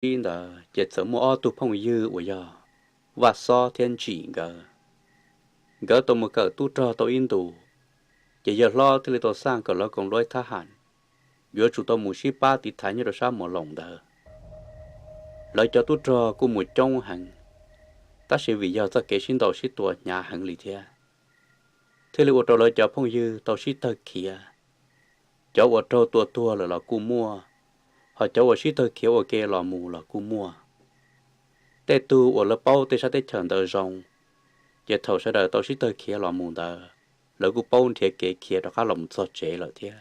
sib ntawd ces txawm muaj ob tug phooj ywg uas yog Vaj Xob thiab Ntsim nkawd, nkawd tau mus kawm tub rog tau ib ntus, ces yawg hlob thiaj li tau xaj kom lawv koom luaj thab ham, yuav tsum tau mus sib pab tiv thaiv nyob rau sab Muas Loos ntawd. Lawv cov tub rog kuj mus coob heev, tab sis vim yog txoj kev sib ntaus sib tua hnyav heev li thiab, thiaj li ua rau lawv cov phooj ywg tau sib tawg khiav. Cov uas raug tua tuag lawm los kuj muaj, hos cov uas sib tawg khiav ua ke los mus los kuj muaj. Tej tug uas lawv paub tej sab teb chaws ntawd zoo, ces thaum sawv daws tau sib tawg khiav los mus ntawd, lawv kuj paub nrhiav kev khiav rov qab los mus txog tsev lawm thiab.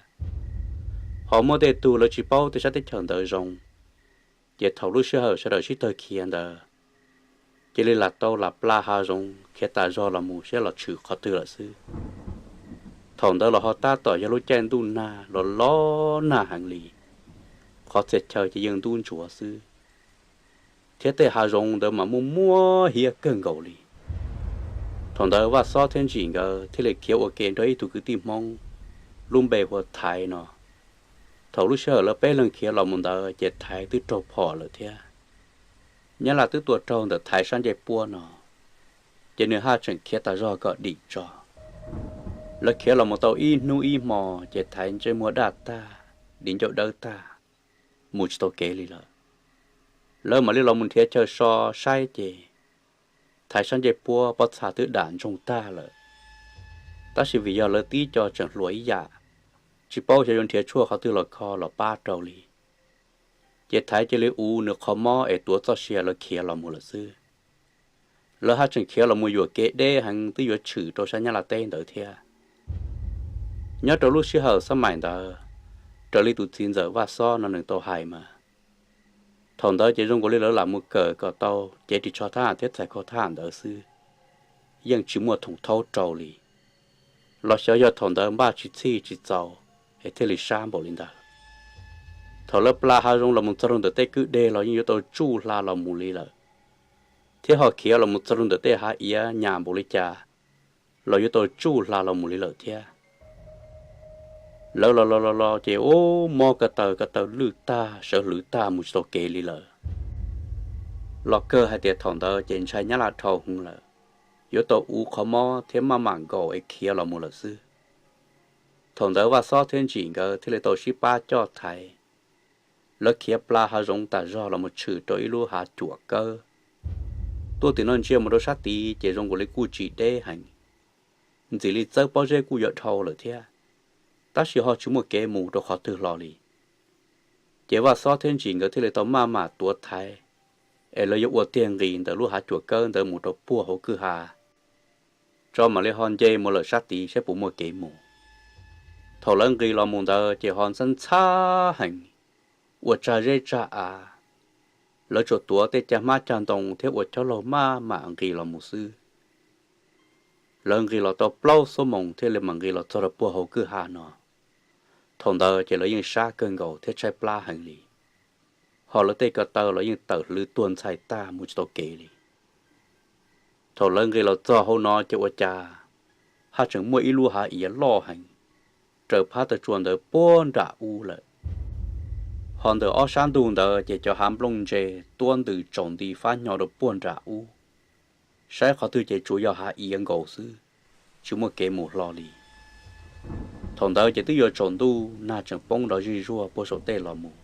Hos muaj tej tug lawv tsis paub tej sab teb chaws ntawd zoo, ces thaum lub sij hawm sawv daws sib tawg khiav ntawd, cia li lam tau lam pla hav zoov khiav tas zog los mus seb los tshwm qhov twg lawm xwb. Thaum ntawd los ho tab tom yog lub caij ntuj nag los los nag heev li, qhov txhia chaw ces yeej ntub ntsuav xwb, thiab tej hav zoov ntawd mas muaj muaj hiav kawg nkaus li. Thaum ntawd Vaj Xob thiab Ntsim nkawd thiaj li khiav ua ke nrog ib tug kwv tij Hmoob lub npe hu ua Thaiv no. Thaum lub sij hawm lawv peb leeg khiav los mus ntawd ces Thaiv twb raug phom lawm thiab. Nyab Laj twb tua raug ntawm Thaiv sab ncej puab no, ces nws haj tseem khiav tas zog kom dim tso. Lawv khiav los mus tau ib hnub ib hmo ces Thaiv ntsej muag daj tag, di ncauj dawb tag, mus tsis tau kev li lawm. Lawv mam li los mus nrhiav chaw so saib ces Thaiv sab ncej puab pob txha twb dam ntsoog tag lawm, tab sis vim yog lawv tib co tseem hluas ib yam, tsis paub xyov yuav nrhiav tshuaj qhov twg los kho los pab rau li. Ces Thaiv cia li uv nws qhov mob es tuav txoj sia lawv khiav los mus lawm xwb. Lawv haj tseem khiav los mus yuam kev deb heev twb yuav tshwm rau sab Nyab Laj teb ntawd thiab. Nyob rau lub sij hawm xab maim ntawd, raws li tus txiv ntxawm Vaj Xob no nws tau hais mas, thaum ntawd ces zoo nkaus li lawv lam mus kawm kom tau cev ris tsho thab ham thiab txhais khau thab ham ntawd xwb, yeej tsis muaj thoom thaub rau li, los xyov yog thaum ntawd npaj tsis txhij tsis txaus es thiaj li sab npaum li ntawd. Thaum lawv pla hav zoov los mus txog rau ntawm tej kwj deg los yeej yuav tau tsuj hla los mus li lawm, thiab ho khiav los mus txog rau ntawm tej hav iav nyam npaum li cas los yuav tau tsuj hla los mus li lawm thiab. Lawv los los los los ces ub, mob ko taw ko taw lwj tag sawv hlwv tag mus tsis tau kev li lawm. Los kawg hais tias thaum ntawd ces ntshai Nyab Laj dhau hwv lawm, yuav tau uv qhov mob thiab maj mam nkaum es khiav los mus lawm xwb. Thaum ntawd Vaj Xob thiab Ntsim nkawd thiaj li tau sib pab coj Thaiv. Lawv khiav pla hav zoov tas zog los mus tshwm rau ib lub hav cuam kawb. Tuaj tim no ntsia mus rau sab tid ces zoo nkaus li kuj tsis deb heev, ntxim li txawb pob zeb kuj yuav dhau lawm thiab, tab sis ho tsis muaj kev mus rau qhov twg hlo li. Ces Vaj Xob thiab Ntsim nkawd thiaj li tau maj mam tuav Thaiv, es lawv yuav ua tiag nqis ntawm lub hav cuam kawb ntawd mus rau puag hauv kwj ha, tso mam li ho nce mus lawm sab tid saib puas muaj kev mus. Thaum lawv nqis los mus ntawd ces ho ntxhab ntxhab heev, ua tsag zeb tsag av. Lawv tsuas tuav tej cag hmab cag ntoo thiab ua chob laug maj mam nqis los mus xwb. Lawv nqis los tau plaub xuab moos thiaj li mam nqis los txog rau puag hauv kwj ha no. Thaum ntawd ces lawv yeej sab kawg nkaus thiab tshaib plab heev li, ho lawv tej ko taw los yeej tawm hlwv tuag ntxhais tag mus tsis tau kev li. Thaum lawv nqis los txog hauv no ces ua cas haj tseem muaj ib lub hav iav loj heev, raws phab taw tsua ntawd puag nram ub lawm. Ho ntawm ob sab ntug ntawd ces cov hav nplooj ntse tuab ntws tsaus nti fab hnyo rau puag nram ub. Saib qhov twg ces tsuas yog hav iav nkaus xwb, tsis muaj kev mus hlo li. Thaum ntawd ces twb yuav tsaus ntuj, nag tseem poob nrov zij zuag puag saum tej los mus.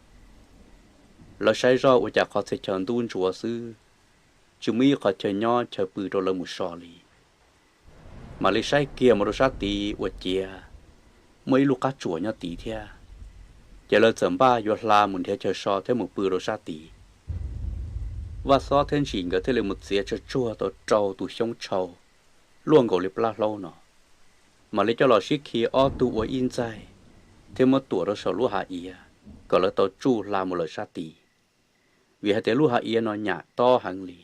Lawv saib zoj ua cas qhov txhia chaw ntub ntsuav xwb, tsis muaj ib qhov chaw nyob chaw pw rau lawv mus so li. Mam li saib kiag mus rau sab tid ua ciav muaj ib lub qab tsuas nyob tid thiab, ces lawv txawm npaj yuav hla mus nrhiav chaw so thiab mus pw rau sab tid. Vaj Xob thiab Ntsim nkawd thiaj li mus txiav tsawg tsuag tau rau tus xyoob tshau luaj nkaus li plab hlaub no, mam li coj los sib khi ob tug ua ib ntxaig thiab muab tuam rau saum lub hav iav kom lawv tau tsuj hla mus lawm sab tid, vim hais tias lub hav iav no nyam tob heev li,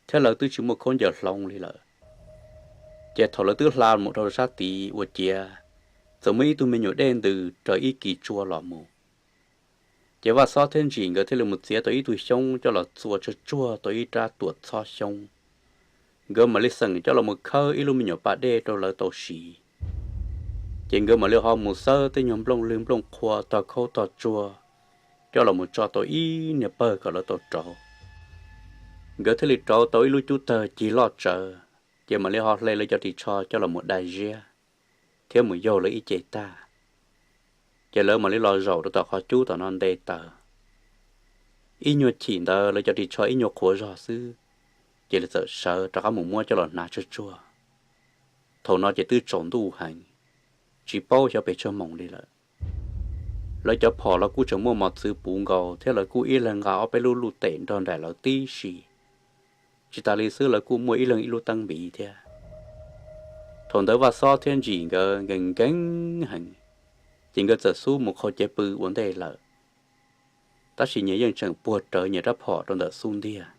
thiab lawv twb tsis muaj khaub ncaws hloov li lawm. Ces thaum lawv twb hla mus dhau sab tid ua ciav, txawm muaj ib tug me nyuam dej ntws raws ib kis tsua los mus. Ces Vaj Xob thiab Ntsim nkawd thiaj li mus txiav tau ib tug xyoob coj los txua tsawg tsuag tau ib rab tuam txhob xyoob. Nkawd mam li xeem coj los mus khawb ib lub me nyuam pas dej rau lawv tau siv. Ces nkawd mam li ho mus xawb tej nyuag nplooj lwg nplooj qhua tog khaub tog tsuag, coj los mus tso tau ib niag pawg kom lawv tau rauv. Nkawd thiaj li rauv tau ib lub cub tawg cig loj tsawv, ces mam li ho hle lawv cov ris tsho coj los mus dai ziab thiab mus yaug lawv ib ce tag. Ces lawv mam li los zaum rau tom qhov cub tom no nte taws. Ib nyuag chim ntawd lawv cov ris tsho ib nyuag qhuav zog xwb, ces lawv txawm sawv rov qab mus muab coj los hnav tsuag tsuag. Thaum no ces twb tsaus ntuj heev, tsis paub xyov pes tsawg moos li lawm. Lawv cov phom los kuj tseem muaj mos txwv puv nkaus thiab lawv kuj ib leeg nqa ob peb lub luj tes nrog nraim lawv tib si. Tsis tas li xwb lawv kuj muaj ib leeg ib lub teeb npiv thiab. Thaum ntawd Vaj Xob thiab Ntsim nkawd nkees nkees heev, ces nkawd txawm xub mus qhau cev pw ua ntej lawm. Tab sis nyias yeej tseem puag rawv nyias rab phom rau ntawm xub ntiag.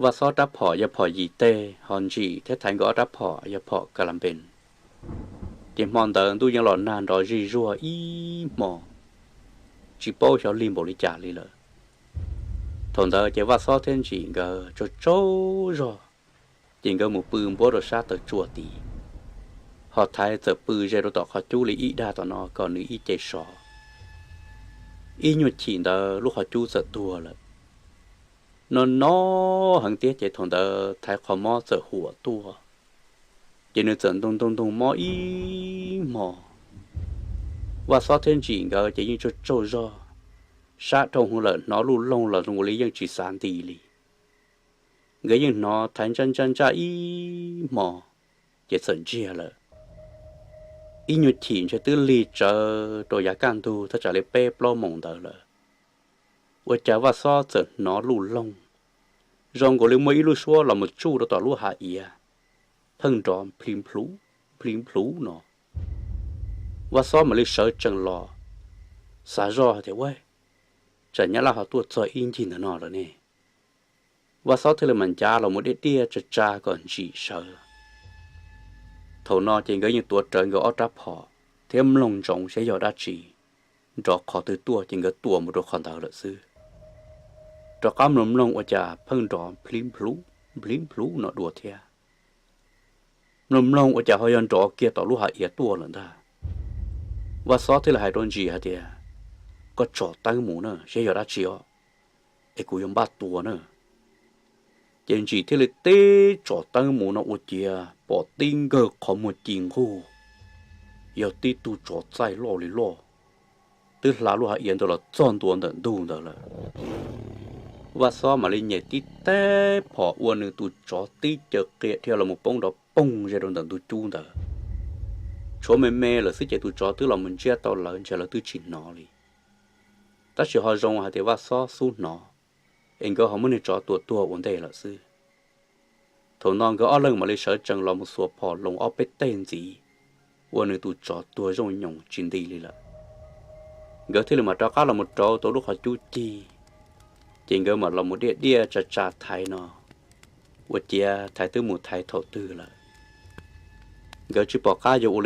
Vaj Xob rab phom yog phom yim teg, ho Ntsim thiab Thaiv nkawd ob rab phom yog phom ka la npes. Ces hmo ntawd ntuj yeej los nag nrov zij zuag ib hmo, tsis paub xyov lig npaum li cas li lawm. Thaum ntawd ces Vaj Xob thiab Ntsim nkawd tsaug tsaug zog, ces nkawd mus pw npuab rau sab taw tsua tid, ho Thaiv txawm pw ze rau tom qhov cub li ib dag tom no kom nws ib ce sov. Ib nyuag chim ntawd lub qhov cub txawm tuag lawm. No no heev tiag ces thaum ntawd Thaiv qhov mob txawm huam tuaj, ces nws txawm ntoo ntoo ntoo mob ib hmo. Vaj Xob thiab Ntsim nkawd ces yeej tsaug tsaug zog, sab dhau hwv lawm hnov luj loog los zoo li yeej tsis xav nti li. Nkawd yeej hnov Thaiv ntsaj ntsaj ntsaj ib hmo, ces txawm ntsiag lawm. Ib nyuag chim ntshe twb lig tsawv rau yav kaj ntug thaj tsam li peb plaub moos ntawd lawm, ua cas Vaj Xob txawm hnov luj loog zoo nkaus li muaj ib lub suab los mus tsuj rau tom lub hav iav, pheej nrov plhi plhuv plhi plhuv no. Vaj Xob mam li sawv tsees los, xav zoj hais tias, Ua, tsam Nyab Laj ho tuaj txog ib ncig ntawm no lawm ne. Vaj Xob thiaj li mam ncav los mus diaj diaj tsa tsa kom Ntsim sawv. Thaum no ces nkawd yeej tuav rawv nkawd ob rab phom thiab mloog ntsoov seb yog dab tsi nrov qhov twg tuaj ces nkawd tua mus rau qhov ntawd lawm xwb. Rov qab mloog mloog ua cas pheej nrov plhi plhuv plhi plhuv no dua thiab. Mloog mloog ua cas ho yog nrov kiag tom lub hav iav tuaj lawm ntag. Vaj Xob thiaj li hais rau Ntsim hais tias, Koj tsom teeb mus na seb yog dab tsi os, es kuv yuav npaj tua na. Ces Ntsim thiaj li tib tsom teeb mus no ua ciav pom tib nkawg qhov muag ci nquj, yog tib tug tsov txaij loj li loj, twb hla lub hav iav ntawd los txog ntua ntawm ntug ntawd lawm. Vaj Xob mam li nyem tib teg phom ua nws tus tsov tib caws qia dhia los mus poob nrov poog ze rau ntawm ntug cub ntawd. Tshuav me me lawm xwb ces tus tsov twb los mus ntsiab tau lawv ntshe lawv twb tsis hnov li. Tab sis ho zoo hais tias Vaj Xob xub hnov, es nkawd ho muab niag tsov tua tuag ua ntej lawm xwb. Thaum no nkawd ob leeg mam li sawv tsees los mus xuas phom loos ob peb teg ntxiv, ua nws tus tsov tuag zoo nyoos tsis nti li lawm. Nkawd thiaj li mam rov qab los mus rauv tau lub qhov cub cig, ces nkawd mam los mus diaj diaj tsa tsa Thaiv no, ua ciav Thaiv twb mus Thaiv thaum twg lawm. Nkawd tsis pom qab yuav ua